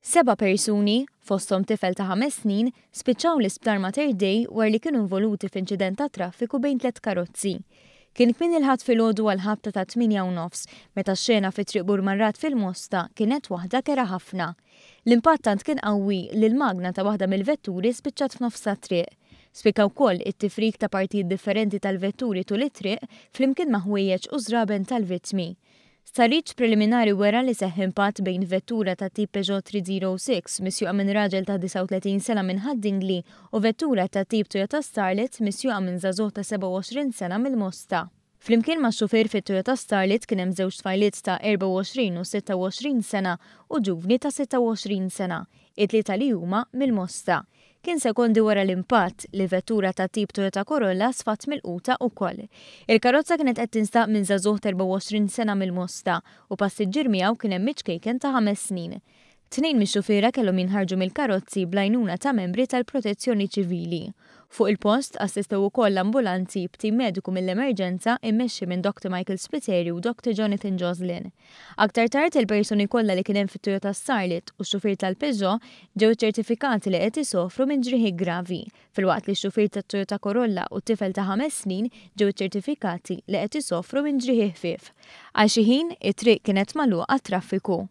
Seba' persuni, fosthom tifel ta' ħames snin, spiċċaw l-Isptar Mater Dei wara li kienu involuti f'inċident tat-traffiku bejn tlett karozzi. Kien kmieni l-Ħadd filgħodu għall-ħabta tat-8 u nofs meta x-xena fi Triq Burmarrad fil-Mosta kienet waħda kerha ħafna. L-impatt tant kien qawwi li l-magna ta' waħda mill-vetturi spiċċat f'nofs tat-triq. Spikka wkoll it-tifrik ta' partijiet differenti tal-vetturi tul it-triq flimkien ma' ħwejjeġ u żraben tal-vittmi. Stħarriġ preliminari wera li seħħ impatt bejn vettura ta' tip Peugeot 306 misjuqa minn raġel ta' 39 sena minn Ħad-Dingli u vettura ta' tip Toyota Starlet misjuqa minn żagħżugħ ta' 27 sena mill-Mosta. Flimkien max-xufier fit-Toyota Starlet kien hemm żewġ tfajliet ta' 24 u 26 sena u ġuvni ta' 26 sena, it-tlieta li huma mill-Mosta. Kien sekondi wara l-impatt li vettura ta' tip Toyota Corolla sfat milquta wkoll. Il-karozza kienet qed tinstaq minn żagħżugħ ta' 24 sena mill-Mosta u passiġġier miegħu kien hemm iċ-ċkejken ta' 5 snin. Tnejn mix-xufiera kellhom jinħarġu mill-karozzi bl-għajnuna ta' membri tal-Protezzjoni Ċivili. Fuq il-post assistew ukoll l-ambulanzi b'tim mediku mill-emerġenza immexxi minn Dr. Michael Spiteri u Dr. Jonathan Joslin. Aktar tard il-persuni kollha li kien hemm fit-Toyota Starlet u x-xufier tal-Peugeot ġew iċċertifikati li qed isofru minn ġrieħi gravi, filwaqt li x-xufier tat-Toyota Corolla u t-tifel ta' 5 snin ġew iċċertifikati li qed isofru minn ġrieħi ħfief. Għal xi ħin, it-triq kienet magħluqa għat-traffiku.